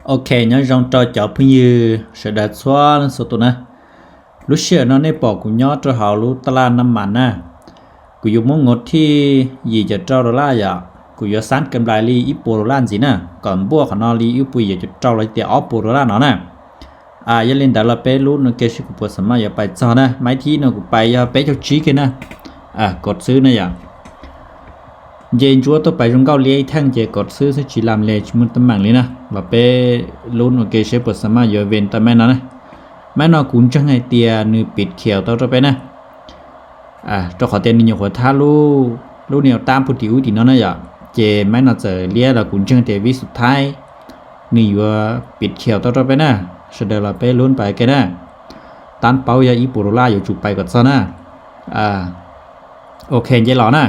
Ok, nyob zoo rau cov phooj ywg sawv daws txhua leej txhua tus na. Lub sij hawm no nej pom kuv nyob rau hauv lub taj laj nab mas na. Kuv yuav muab nkaus thij yim caum rau dollar yom, kuv yuav xab kam nplais li ib puas dollar ntxiv na, kom npuaj qhov no li ib puas yim caum rau los tias ob puas dollar no na. Yog li ntawd los peb lub no ke seb kuv puas xam maj yuav pais txog na. Maib thib ib no kuv pais yog peb caug tsib kiag na. Kov xwb na yom. Nce ntsuab tuaj pais zoo nkauj liab ib theej ces kov xwb xwb tsis lam li tsis muaj teeb meem li na. Los peb lub no ke seb puas xam maj yuav ven tau maib no na. Maib no kuv ntseeg hais tias nws piv khiaus tau rau peb na. Rau qhov tias nws nyuam qhuav thab lub niag tab pug tim ub tim no na yom, ces maib no txawm liab los kuv ntseeg tias vib xus thaib nws yuav piv khiaus tau rau peb na. Sawv daws los peb lub pais ke na. Tab paub yog ib puas dollar yuav tsum pais kom txog na. Ok, nce los na.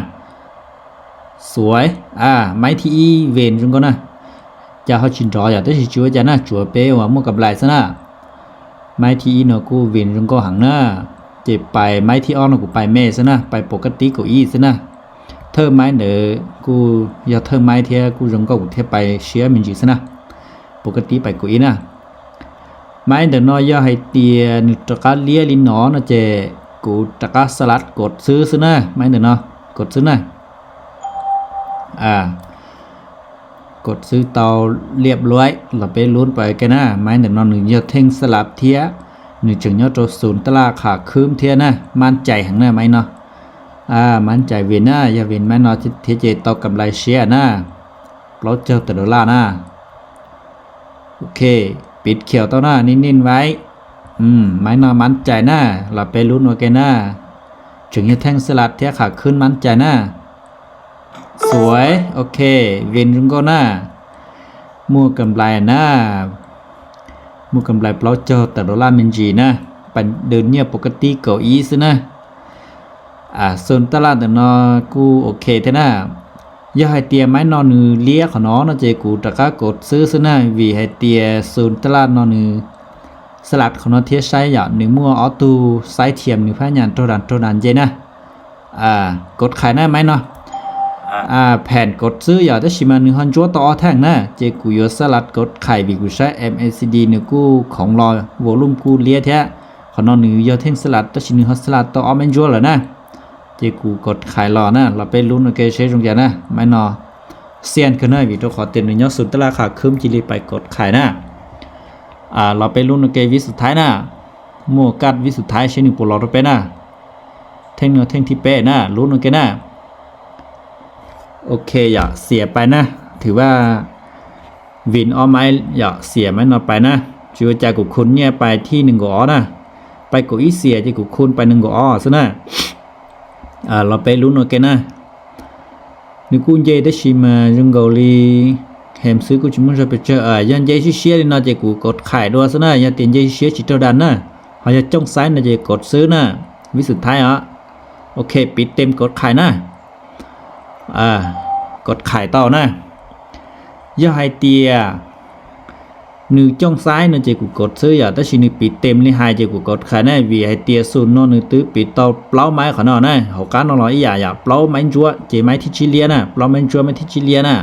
Xuav, maib thib ib ven zoo nkauj na. Cas ho tsis nrov yom, tab sis tsis ua cas na, tsuav peb uas muaj kam nplais xwb na. Maib thib ib no kuj ven zoo nkauj heev na. Ces pais maib thib ob no kuv pais me xwb na, pais pov kab tib kaum ib xwb na. Thawj maib ntawd kuj yog thawj maib thiab kuj zoo nkauj kuv thiaj pais siab me ntsis xwb na. Pov kab tib pais kaum ib na. Maib ntawm no yog hais tias nws rov qab liab li no no ces kuv rov qab xa lab kov xwb xwb na, maib ntawm no kov xwb na. Kov xwb tau liab luaib los peb lub pais ke na. Maib ntawm no nws yog theej xa lab thiab, nws tseem nyob rau xus taj laj kham khwb thiab na, mab cais heev na maib no. Mab cais ven na, yog ven maib no thiab ces tau kam nplais siab na, plaub caug tawm dollar na. Ok, piv khiaus tau na, nim nim vaib. Maib no mab cais na, los peb lub no ke na. Tseem yog theej xa lab thiab kham khwb mab cais na. Xuav, ok, ven zoo nkauj na. Muaj kam nplais na. Muaj kam nplais plaub caug tawm dollar me ntsis na. Pais dws nyiaj pov kab tib kaum ib xwb na. Xus taj laj ntawm no kuj ok thiab na. Yog hais tias maib no nws liab qhov no no ces kuv rov qab kov xwb xwb na, vim hais tias xus taj laj no nws xa lab qhov no thiab saib yom, nws muaj ob tug saib thiam nws phab nyas raug das raug das nce na. Kov khais na maib no. Phem kov xwb yom, tab sis mas nws ho ntsuab tau ob theej na, ces kuv yuav xa lab kov khais vim kuv saib M A C D nws kuj khoov los volume kuj liab thiab. Qhov no nws yog theej xa lab tab sis nws ho xa lab tau ob maib ntsuab lawm na. Ces kuv kov khais los na, los peb lub no ke seb zoo cas na, maib no xian kawg na, vim rau qhov tias nws nyob xus taj laj kham khwb cia li pais kov khais na. Los peb lub no ke vib xus thaib na, muaj kaj vib xus thaib seb nws puas los rau peb na. Theej no theej thib peb na, lub no ke na. Ok yom, xiam pais na, thwm vaj vin ob maib yom, xiam maib no pais na. Tsis ua cas, kuv khu nyiaj pais thij nees nkaum ob na. Pais kaum ib xiam ces kuv khu pais nees nkaum ob xwb na. Los peb lub no ke na. Nws kuj nce tab sis mas zoo nkaus li hem xwb kuj tsis muaj zog pes tsawg. Yog nce siab siab li no ces kuv kov khais dua xwb na, yog tias nce siab tsis raug das na. Ho yog cooj xaib no ces kov xwb na, vib xus thaib os. Ok, piv tem kov khais na. Kov khais tau na. Yog hais tias nws cooj xaib no ces kuv kov xwb yom, tab sis nws piv tem li hais ces kuv kov khais na, vim hais tias xus no nws twb piv tau plaub maib qhov no na, hauv qab no los ib yam yom, plaub maib ntsuab ces maib thib tsib liab na, plaub maib ntsuab maib thib tsib liab na.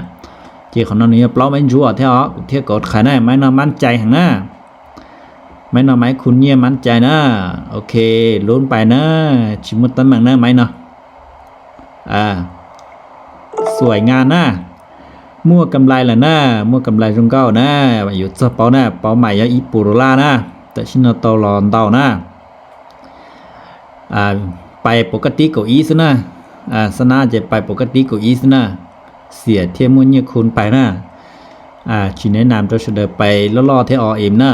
Ces qhov no nws yog plaub maib ntsuab thiab os, kuv thiaj kov khais na, maib no mab cai heev na. Maib no maib khu nyiaj mab cai na. Ok, lub pais na, tsis muaj teeb meem na maib no. Xuaim ngas na, muaj kam nplais lawm na, muaj kam nplais zoo nkauj na, yuav txog pauv na, pauv mas yog ib puas dollar na, tam sim no tau los ntau na. Pais pov kaj tib kaum ib xwb na, xab nab ces pais pov kaj tib kaum ib xwb na, xiam thiaj muaj nyiaj khu pais na. Tsis neb nam rau sawv daws pais loj loj thiab o im na.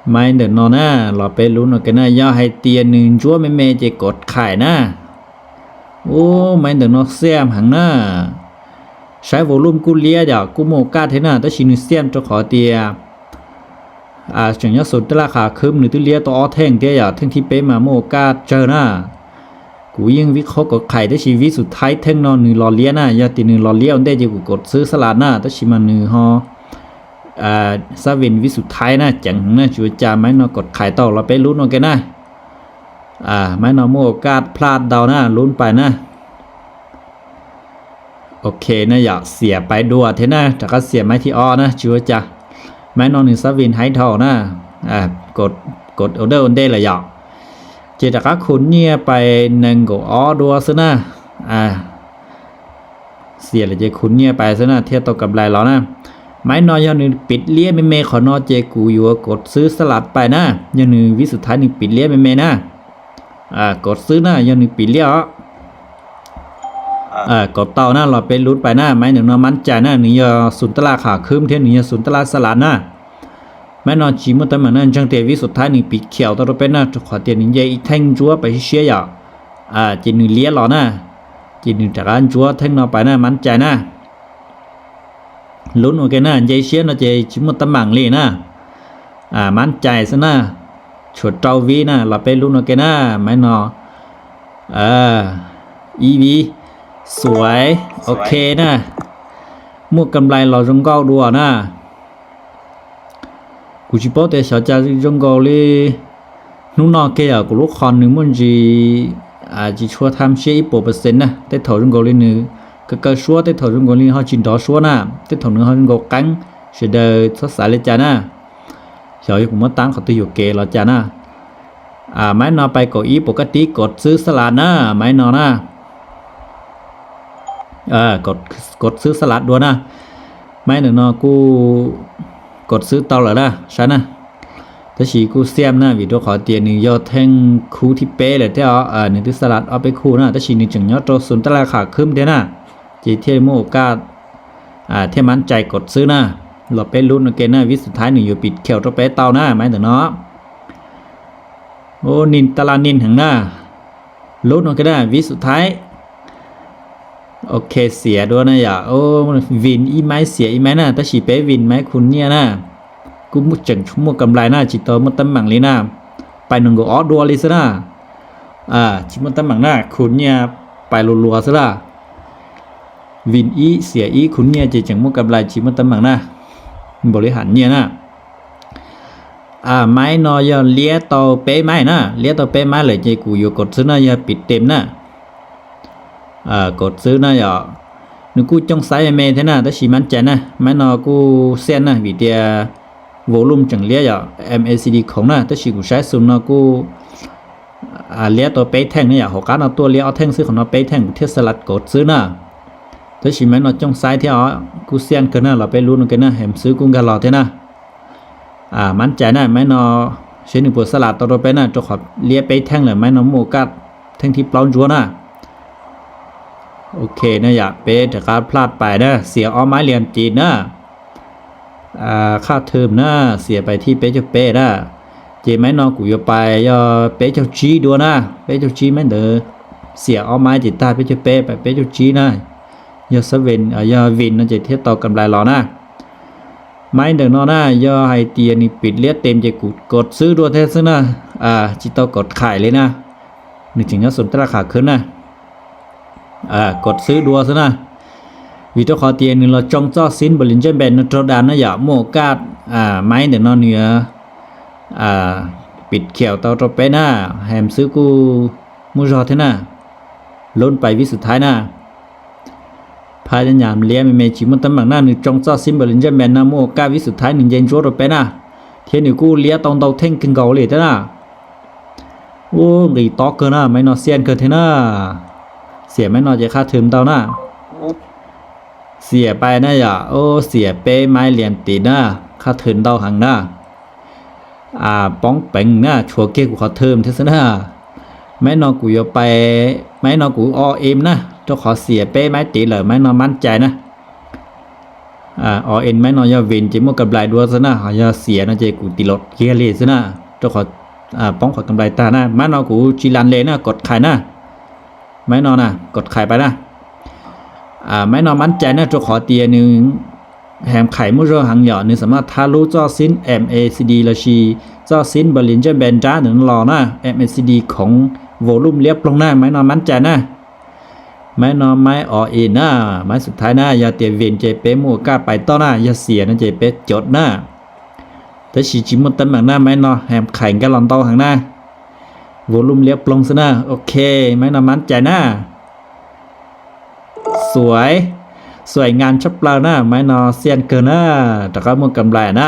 Maib ntawm no na, los peb lub no ke na, yog hais tias nws ntsuab me me ces kov khais na. Ub, maib ntawm no xiam heev na. Saib volume kuj liab yom, kuj muaj kaj thiab na, tab sis nws xiam rau qhov tias tseem nyob xus taj laj kham khwb nws twb liab tau ob theej thiab yom, theej thib peb mas muaj kaj tsawg na. Kuv yeej vib qhob kov khais tab sis vib xus thaib theej no nws los liab na, yog tias nws los liab ua ntej ces kuv kov xwb xab las na, tab sis mas nws ho xab vin vib xus thaib na ceev heev na, tsis ua cas, maib no kov khais tau, los peb lub no ke na. Maib no muaj kaj plaj ntau na, lub pais na. Ok na yom, xiam pais dua thiab na, rov qab xiam maiv thib ob na, tsis ua cas. Maiv no nws xab vin haib dhau na, kod order ua ntej lawm yom. Ces rov qab khu nyiaj pais nees nkaum ob dua xwb na. Xiam lawm ces khu nyiaj pais xwb na thiaj tau kam nplais los na. Maiv no yog nws piv liab me me qhov no ces kuv yuav kod xwb xab las pais na. Yog nws vib xub thaib nws piv liab me me na, kod xwb na, yog nws piv liab os. Kod tau na los peb lub pais na, maiv ntawm no mab cai na, nws yog xum taj laj kham khwb thiab nws yog xum taj laj xab las na. Maiv no tsis muaj teeb meem na, ntseeg tias vib xub thaib nws piv khiaus tau rau peb na, rau qhov tias nws nce ib theej ntsuab pais siab yom, ces nws liab los na, ces nws rov qab ntsuab theej no pais na, mab cai na. Lub ua ke na, nce siab no ces tsis muaj teeb meem li na, mab cai xwb na. Tshuav rau vib na, los peb lub ua ke na, maiv no ib vib, xuav, ok na. Muaj kam nplais los zoo nkauj dua na. Kuv tsis paub tias xyov cas zoo nkaus li hnub no kiag yom, kuv lub qhov nws muaj ntsis tsis tshua tham siab ib puas percent na. Tej thaum zoo nkaus li nws kaw kaw suab, tej thaum zoo nkaus li ho tsis nrov suab na, tej thaum nws ho zoo nkaus qeeb, sawv daws txhob xav li cas na. Xyov yog kuv muab tab qhov twg yuam kev los cas na. Maiv no pais kaum ib puas kaj tib kod xwb xab las na, maiv no na. Kod xwb xab las dua na. Maiv ntawm no kuj kod xwb tau lawm na, saib na. Tab sis kuj xiam na, vim rau qhov tias nws yog theej khub thib peb lawm thiab os, nws twb xab las ob peb khub na, tab sis nws tseem nyob rau xum taj laj kham khwb thiab na, ces thiaj muaj ua kaj thiaj mab cai kod xwb na. Los peb lub ua ke na, vib xub thaib nws yuav piv khiaus rau peb tau na, maiv ntawm no. Ub, nim taj laj nim heev na. Lub ua ke na, vib xub thaib. Ok, xiam dua na yom, vin ib maiv xiam ib maiv na, tab sis peb vin maiv khu nyiaj na. Kuj muaj tseem muaj kam nplais na, tsis tau muaj teeb meem li na. Pais nees nkaum ob dua li xwb na. Tsis muaj teeb meem na, khu nyiaj pais luas luas xwb na. Vin ib xiam ib khu nyiaj ces tseem muaj kam nplais tsis muaj teeb meem na. Npaum li ham nyiaj na. Maiv no yog liab tau peb maiv na, liab tau peb maiv lawm ces kuv yuav kod xwb na, yog piv tem na. Kod xwb na yom. Nws kuj cooj xaiv me me thiab na, tab sis mab cai na, maiv no kuj xiam na, vim tias volume tseem liab yom, M A C D khoov na, tab sis kuv saib xum no kuj liab tau peb theej na yom, hauv qab no tuaj liab ob theej xwb, qhov no peb theej, kuv thiaj xab las kod xwb na. Tab sis maiv no cooj xaiv thiab os, kuj xiam kawg na, los peb lub ua ke na, heem xwb kuj nkag los thiab na. Mab cai na, maiv no seb nws puas xab las tau rau peb na, rau qhov liab peb theej lawm, maiv no muaj ua kaj theej thib plaub ntsuab na. Ok na yom, peb rov qab plaj pais na, xiam ob maiv liam tim na. Khaj thwm na, xiam pais thib peb caug peb na. Ces maiv no kuv yuav pais yog peb caug tsib dua na, peb caug tsib maiv ntawd, xiam ob maiv ces tag peb caug peb pais peb caug tsib na. Yog xab vin, yog vin no ces thiaj tau kam nplais los na. Maiv ntawm no na, yog hais tias nws piv liab tem ces kuv kod xwb dua thiab xwb na, tsis tau kod khais li na. Nws tseem nyob xum taj laj kham khwb na. Kod xwb dua xwb na. Vim rau qhov tias nws los tsoo txoj xib Bollinger Band no raug das na yom, muaj ua kaj maiv ntawm no nws piv khiaus tau rau peb na, heem xwb kuj muaj zog thiab na. Lub pais vib xub thaib na. Phaj nyam liab me me tsis muaj teeb meem na, nws tsoo txoj xib Bollinger Band no muaj ua kaj vib xub thaib nws nce ntsuab rau peb na, thiab nws kuj liab tau ntau theej kawg nkaus li thiab na. Ub, nqis tob kawg na, maiv no xiam kawg thiab na. Xiam maiv no ces khaj thwm ntau na. Xiam pais na yom, ub, xiam peb maiv liam tim na, khaj thwm ntau heev na. Poob peev na, tshuav kiag kuv qhov thwm thiab xwb na. Maiv no kuv yuav pais, maiv no kuv all in na, rau qhov xiam peb maiv tid lawm, maiv no mab cai na. All in maiv no yog vin ces muaj kam nplais dua xwb na, ho yog xiam no ces kuv tim los kiag li xwb na, rau qhov poob qhov kam nplais tag na. Maiv no kuv tsis las le na, kod khais na. Maiv no na, kod khais pais na. Maiv no mab cai na, rau qhov tias nws heem khais muaj zog heev yom, nws xam maj thab lub txoj xib M A C D lossis txoj xib Bollinger Band nrab ntawm no los na, M A C D khoov volume liab ploog na, maiv no mab cai na. Maiv no maiv all in na, maiv xub thaib na, yog tias vin ces peb muaj ua kaj pais toj na, yog xiam no ces peb cod na. Tab sis tsis muaj teeb meem na, maiv no heem khais nkag los ntau heev na. Volume liab ploog xwb na, ok, maiv no mab cai na. Xuav, Xuaim ngas tshaj plaws na, maiv no xiaj kawg na, rov qab muaj kam nplais na.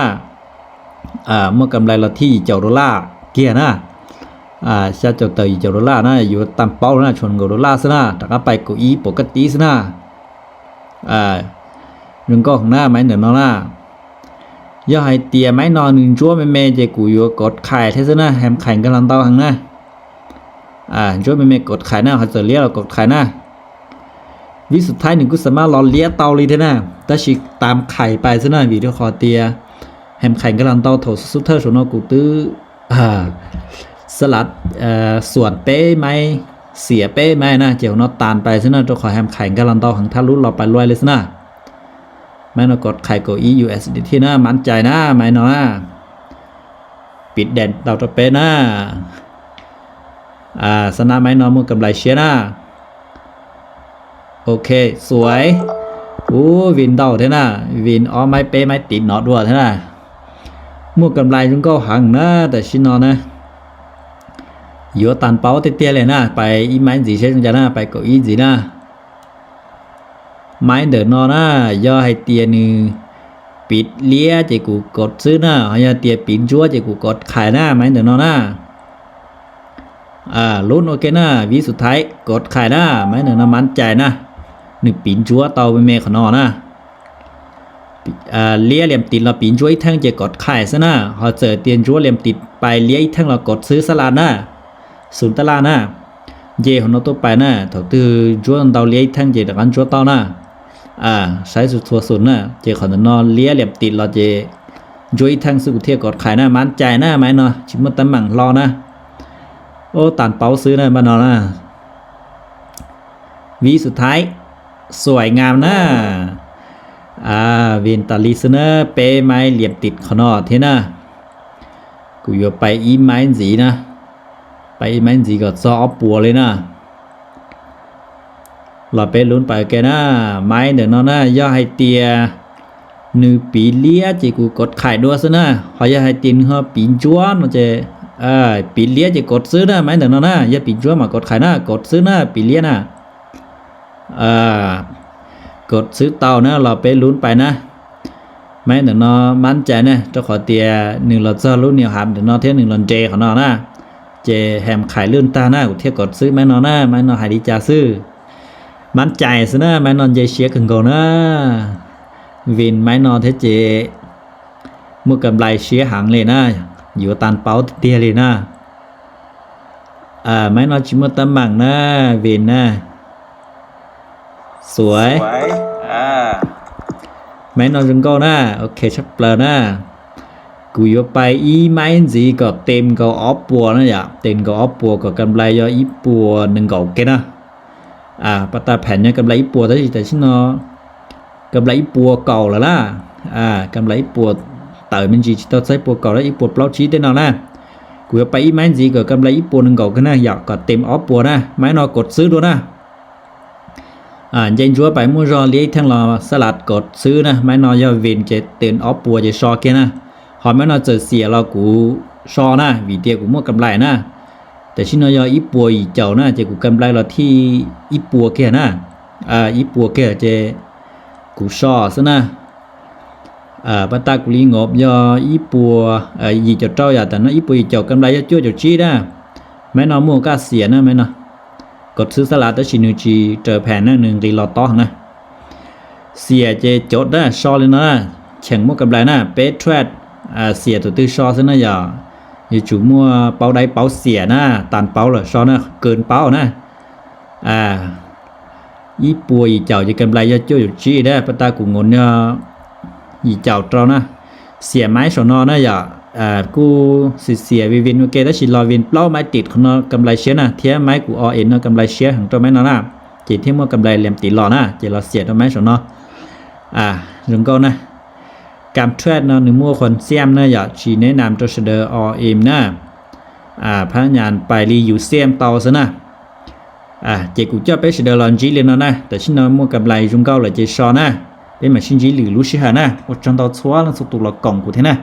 Muaj kam nplais los thib yim caum dollar kiag na. Xya caum tawm yim caum dollar na, yuav tag paub na, tshuav nees nkaum dollar xwb na, rov qab pais kaum ib puas kab tib xwb na. Zoo nkauj heev na maiv ntawm no na. Yog hais tias maiv no nws ntsuab me me ces kuv yuav kov qhais thiab xwb na, hem qhais nkag los ntau heev na. Ntsuab me me kov qhais na, ho txawm liab los kov qhais na. Vib xus thaib nws kuj xam maj los liab tau li thiab na, tab sis tam qhais pais xwb na, vim rau qhov tias hem qhais nkag los ntau thaum xub thawj saum no kuv twb xab lav xuam peb maiv, xiam peb maiv na, ces hauv no tas pais xwb na, rau qhov hem qhais nkag los ntau heev thab lub los pais luaj li xwb na. Maiv no kov qhais kaum ib U S D T na, mab cai na maiv no na. Piv dees tau rau peb na. Xab nab maiv no muaj kam nplais siab na. Ok, xuav. Ub, vin ntau thiab na, vin ob maiv peb maiv tim no dua thiab na. Muaj kam nplais zoo nkauj heev na, tam sim no na. Yuav tag paub tiag tiag li na, pais ib maiv ntxiv seb zoo cas na, pais kaum ib ntxiv na. Maiv ntawm no na, yog hais tias nws piv liab ces kuv kov xwb na, ho yog tias piv ntsuab ces kuv kov qhais na, maiv ntawm no na. Lub ok na, vib xus thaib kov qhais na, maiv ntawm no mab cai na. Nws piv ntsuab tau me me qhov no na. Liab liam tim los piv ntsuab ib theej ces kov qhais xwb na, ho txawm tias ntsuab liam tim pais liab ib theej los kov xwb xab las na. Xus tab laj na. Nce hauv no tuaj pais na, thaum twg ntsuab ntau liab ib theej ces rov qab ntsuab tau na. Saib xus txhua xus na, ces qhov ntawm no liab liam tim los ces ntsuab ib theej xwb kuv thiaj kov qhais na, mab cai na, maiv no tsis muaj teeb meem hlo na. Ub, tag paub xwb na, maiv no na. Vib xus thaib, xuaim ngas na. Vin tas li xwb na, peb maiv liam tim qhov no thiab na. Kuv yuav pais ib maiv ntxiv na. Pais ib maiv ntxiv kom txog ob puas li na. Los peb lub pais ke na, maiv ntawm no na, yog hais tias nws piv liab ces kuv kov qhais dua xwb na, ho yog hais tias nws ho piv ntsuab no ces, piv liab ces kov xwb na, maiv ntawm no na, yog piv ntsuab mas kov qhais na, kov xwb na, piv liab na. Kov xwb tau na, los peb lub pais na. Maiv ntawm no mab cai na, rau qhov tias nws los txog lub niam hav ntawm no thiab nws los nres qhov no na, ces hem qhais lwj tag na, kuv thiaj kov xwb maiv no na, maiv no hais li cas xwb. Mab cai xwb na, maiv no nce siab kawg nkaus na. Vim maiv no thiab ces muaj kam nplais siab heev li na, yuav tag paub tiag tiag li na. Maiv no tsis muaj teeb meem na, vim na. Xuav. Maiv no zoo nkauj na, ok tshaj plaws na. Kuv yuav pais ib maiv ntxiv kom tes nkaus ob puas na yom, tes nkaus ob puas kom kam nplais yog ib puas nees nkaum ke na. Pab tas phem nyob kam nplais ib puas tab sis tam sim no kam nplais ib puas kaum lawm na. Kam nplais ib puas tawm me ntsis tsis tau txog ib puas kaum na, ib puas plaub tsib tej no na. Kuv yuav pais ib maiv ntxiv kom kam nplais ib puas nees nkaum ke na yom, kom tes ob puas na, maiv no kov xwb dua na. Nce ntsuab pais muaj zog liab ib theej los xab las kov xwb na, maiv no yog vim ces tes ob puas ces so kiag na. Ho maiv no txawm xiam los kuv so na, vim tias kuv muaj kam nplais na. Tam sim no yog ib puas yim caum na, ces kuv kam nplais los thib ib puas kiag na. Ib puas kiag ces kuv so xwb na. Pab tas kuv li ngov yog ib puas yim caum rau yam tam no ib puas yim caum kam nplais yog cuaj caum tsib na. Maiv no muaj kaj xiam na, maiv no kov xwb xab las tab sis nws tsis raws phem na, nws nqis los tob na. Xiam ces cov dab so li no na, cheem muaj kam nplais na, peb trade xiam thaum twg so xwb na yom. Yuav tsum muaj paub dai paub xiam na, tag paub lawm so na, kaw paub na. Ib puas yim caum ces kam nplais yog cuaj caum tsib na, pab tas kuv ngov yog yim caum rau na. Xiam maiv saum no na yom, kuj xiam xiam vim vim ua ke tab sis los vim plaub maiv tim qhov no kam nplais siab na, thiab maiv kuv o es no kam nplais siab heev rau maiv no na, ces thiaj muaj kam nplais liam tim los na, ces los xiam rau maiv saum no. Zoo nkauj na. Kam trade no nws muaj khuam xiam na yom, tsis neb nam rau sawv daws o im na. Phab nyas pais li yus xiam tau xwb na. Ces kuv coj peb sawv daws los ntsib li no na, tam sim no muaj kam nplais zoo nkauj lawm ces so na. Peb mam sib ntsib lwm lub sij hawm na, ua tsaug ntau txhua leej txhua tus los koom kuv thiab na.